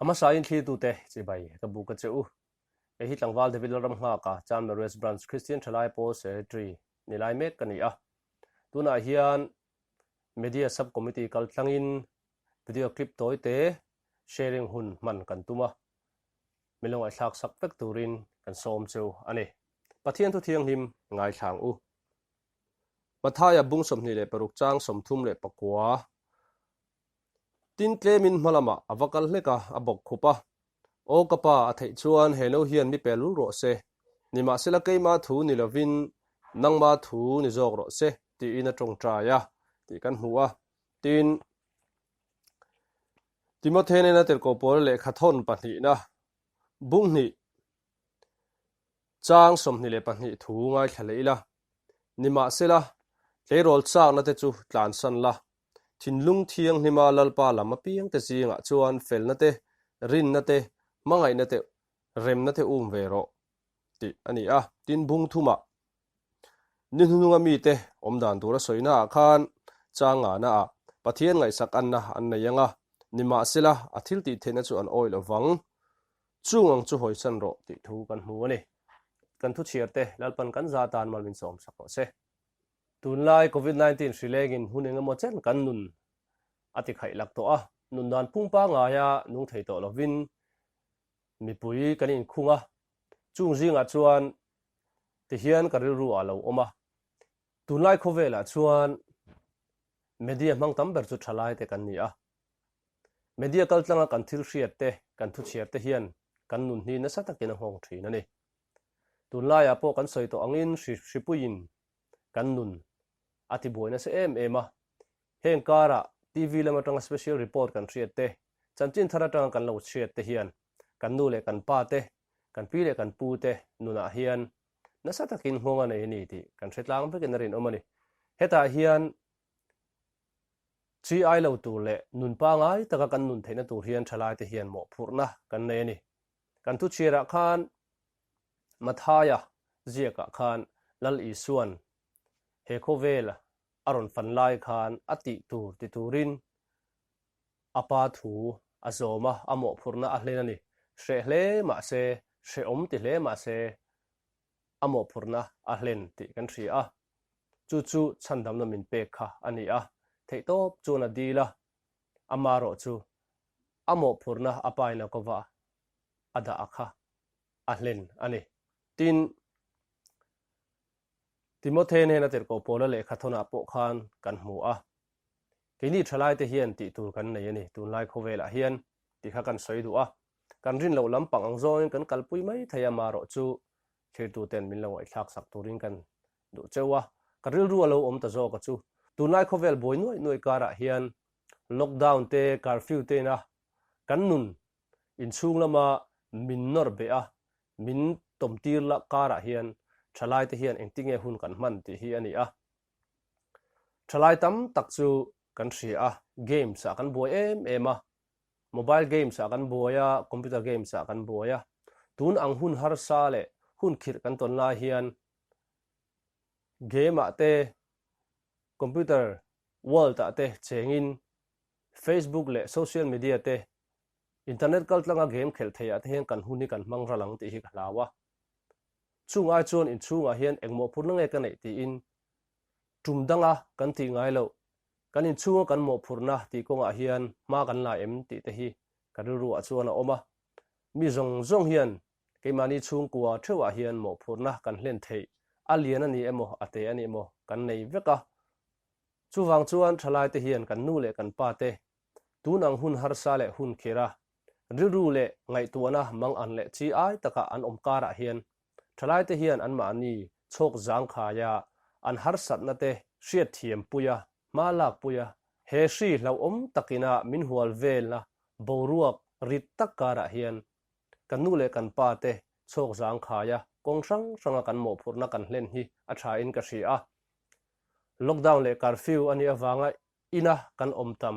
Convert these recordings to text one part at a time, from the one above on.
A hmasain thlirtute chibai ka buk a che u. Hei hi tlangval David Lalramnghaka, Chanmar West Branch Christian Thalai Pawl Secretary ni lai mek ka ni a. Tunah hian Media Sub Committee kal tlangin video clip tawi te sharing hun hman kan tum a. Min lo ngaihthlak sak vek turin kan sawm cheu a ni. Pathian thu thianghlim ngaithlang u. Mathaia bung 26 chang 39. Tin tlemin hma lamah a va kal hlek a, a bawk khup a. Aw ka pa, a theih chuan he no hian mi pe lul rawh se. Nimahsela keima thu ni lovin nangma thu ni zawk rawh se, tiin a tawngtai a tih kan hmu a. Tin, Timothy nena tirhkoh pawl lehkha thawn pahnihna bung hnih chang 22 thu ngaithla leh ila. Nimahsela, tleirawl chakna te chu tlansan la, Thinlung thianghlima Lalpa lam apiangte zingah chuan felna te, rinna te, hmangaihna te, remna te um ve rawh, tih a ni a. Tin, bung thumah ni hnuhnunga mite awm dan tura sawinaah khan chang ngahnaah Pathian ngaihsak anna an nei ang a, nimahsela a thil tih theihna chu an awih lo vang. Chung ang chu hawisan rawh tih thu kan hmu a ni. Kan thuchhiarte Lalpan kan za tan mal min sawmsak rawh se. Tunlai Covid 19 hri lengin hun engemaw chen kan nun a ti khaih lak tawh a, nun dan phung pangaia nung thei tawh lovin mipui kan inkhung a, chung zingah chuan tihian ka rilru ah lo awm a. Tunlai khawvelah chuan media hmang tam ber chu thalai te kan ni a, media kaltlanga kan thil hriat te, kan thuchhiar te hian kan nun hi nasa takin a nghawng thin a ni. Tunlaiah pawh kan sawi tawh angin hri hripuiin kan nun a ti buai nasa em em a. Heng karah TV lam atanga special report kan hriat te, chanchin thar atanga kan lo hriat te hian kan nu leh kan pa te, kan pi leh kan pu te nunah hian nasa takin nghawng a nei a ni tih kan hre tlang vekin a rinawm a ni. Hetah hian chi ai lo tur leh nun pangai taka kan nun theihna tur hian thalaite hian mawhphurhna kan nei a ni. Kan thuchhiarah khan Mathaia ziakah khan Lal Isuan he khawvel a rawn fan lai khan a tih tur ti turin a pa thu a zawm a, a mawhphurhna a hlen a ni. Hreh hle mah se, hrehawm ti hle mah se, a mawhphurhna a hlen tih kan hria a. Chu chu chhandamna min pek kha a ni a, theihtawp chuan a dil a, amarawh chu a mawhphurhna a paina kova a dah a kha a hlen a ni. Tin, Timothy nena tirhkoh Paula lehkha thawnah pawh khan kan hmu a, keini thalaite hian tih tur kan nei a ni, tunlai khawvelah hian tih kha kan sawi duh a, kan rin loh lampang ang zawngin kan kalpui mai thei a, marawh chu thlirtuten min lo ngaihthlak sak turin kan duh cheu a, ka rilru a lo awm ta zawk a chu. Tunlai khawvel buai nuaih nuaih karah hian lockdown te, curfew te ina kan nun inchhung lama min nawr beh a, min tawmtir la karah hian thalaite hian engtinge hun kan hman tih hi a ni a. Thalai tam tak chu kan hria a, games ah kan buai em em a, mobile games ah kan buai a, computer games ah kan buai a. Tun ang hun harsa leh hun khirh kan tawn lai hian game ah te, computer world ah te chengin Facebook leh social media te, internet kaltlanga game khelh theih ah te hian kan hun hi kan hmang ral ang tih hi ka hlau a. Chung ai chuan inchhungah hian eng mawhphurhna nge ka neih tiin tum danga kan tih ngai loh, kan inchhunga kan mawhphurhna tih kawngah hian hma kan la em tih te hi ka rilru ah chuan a awm a. Mi zawng zawng hian keimahni chhungkua theuhah hian mawhphurhna kan hlen theih a lian a ni emaw a te a ni emaw kan nei vek a. Chuvang chuan thalaite hian kan nu leh kan pa te tun ang hun harsa leh hun khira rilru leh ngaihtuahna mang an leh chi ai taka an awm karah hian thalaite hian anmahni chhawk zangkhaia an harsatna te hriatthiam puia hma lak puia he hri hlauhawm takina min hual velna boruak rit tak karah hian kan nu leh kan pa te chhawk zangkhaia kawng hrang hranga kan mawhphurhna kan hlen hi a tha in ka hria a. Lockdown leh curfew a nih avanga ina kan awm tam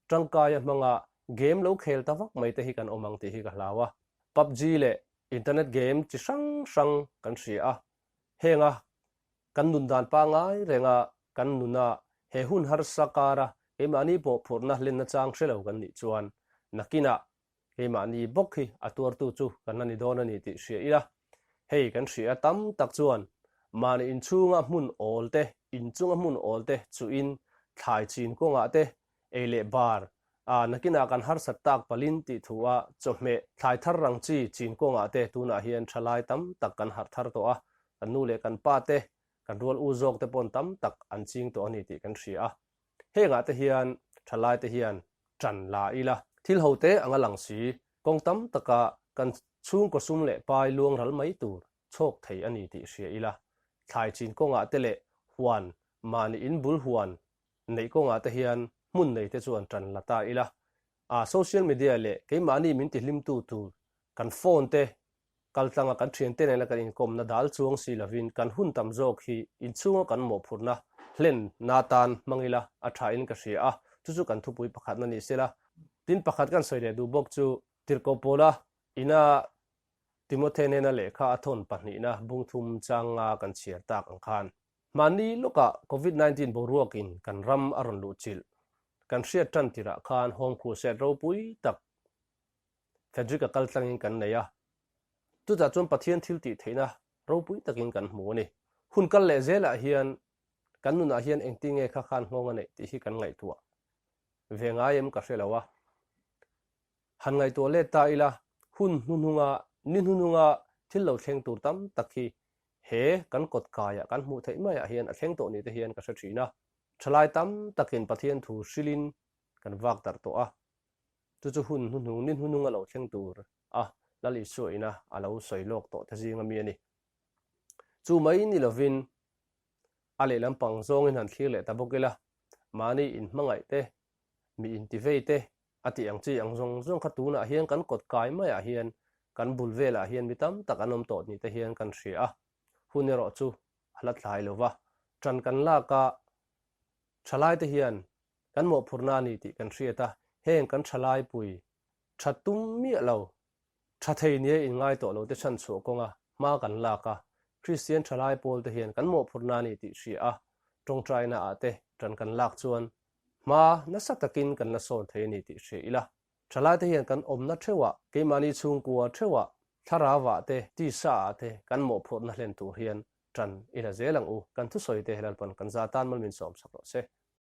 tangkaia hmanga game lo khel ta vak mai te hi kan awm ang tih hi ka hlau a. PUBG leh internet game chi hrang hrang kan hria a, henga kan nun dan pangai renga kan nuna he hun harsa kara keimahni pawh phurhna hlenna chang hre lo kan nih chuan nakinah. Keimahni bawk hi a tuartu chu kan la ni dawn a ni tih hria ila. Hei kan hria tam tak chuan mahni inchhunga hmun awl te, inchunga hmun awl te chuhin thlai chin kawngah te, ei leh bar a nakinah kan harsat tak palin tih thu a chawhmeh thlai thar rang chi chin kawngah te tunah hian thalai tam tak kan harh thar tawh a, kan nu leh kan pa te, kan rual u zawk te pawn tam tak an ching tawh a ni tih kan hria a. Hengah te hian thalai te hian ṭan la ila. Thil ho te anga lang si, kawng tam taka kan chhungkaw sum leh pai luang ral mai tur chhawk thei a ni tih hria ila. Thlai chin kawngah te leh huan, mahni in bul huan neih kawngah te hian hmun nei te chuan ṭan la ta ila. A social media leh keimahni min tihlimtu tur kan phone te Kaltlanga kan thiante nena kan inkawmna dal chuang si lovin kan hun tam zawk hi inchhunga kan mawhphurhna hlenna atan hmang ila a thain ka hria a, chu chu kan thupui pakhatna ni sela. Tin, pakhat kan sawi leh duh bawk chu Tirhkoh Paula ina Timothe nena lehkha a thawn pahnihna bungthum changa kan chhiar tak ang khan. Mahni lawkah Covid 19 boruakin kan ram a rawn luhchilh kan hriat tan tirah khan Home Crusade ropui tak Frederick-a kal tlangin kan nei a. Chutah chuan Pathian thil tih theihna ropui takin kan hmu a ni. Hun kal leh zelah hian kan nunah hian engtin nge kha khan nghawng a neih tih hi kan ngaihtuah ve ngai em ka hre lo a. Han ngaihtuah let ta ila, hun hnuhnunga, ni hnuhnunga thil lo thleng tur tam tak hi he kan kawt kaiah kan hmuh theih maiah hian a thleng tawh ni te hian ka hre thin a. Thalai tam takin Pathian thu hrilhin kan vak darh tawh a. Chu chu hun hnuhnung ni hnuhnung a lo thleng tur a Lal Isua ina a lo sawi lawk tawh te zinga mi a ni. Chu mai ni lovin a lehlam pang zawngin han thlir leh ta bawk ila, mahni inhmangaih te, mi intivei te a tih ang chi ang zawng zawng kha tunah hian kan kawt kai maiah hian kan bul velah hian mi tam tak an awm tawh ni te hian kan hria a, hun erawh chu a la thlai lova, ṭan kan lak a ṭhalai te hian Kan mawhphurhna a ni tih kan hriat a, heng kan thalai pui tha tum miah lo, tha thei nia inngai tawh lo te chhanchhuah kawnga hma kan lak a, Kristian thalai pawl te hian kan mawhphurhna a ni tih hria a, tawngtaina ah te tan kan lak chuan hma nasa takin kan la sawn thei a ni tih hria ila. Thalai te hian kan awmna theuhah, keimahni chhungkua theuhah, thlarauah te, tisa ah te kan mawhphurhna hlen tur hian tan i la zel ang u. Kan thusawi te Lalpan kan za tan mal min sawm sak rawh se.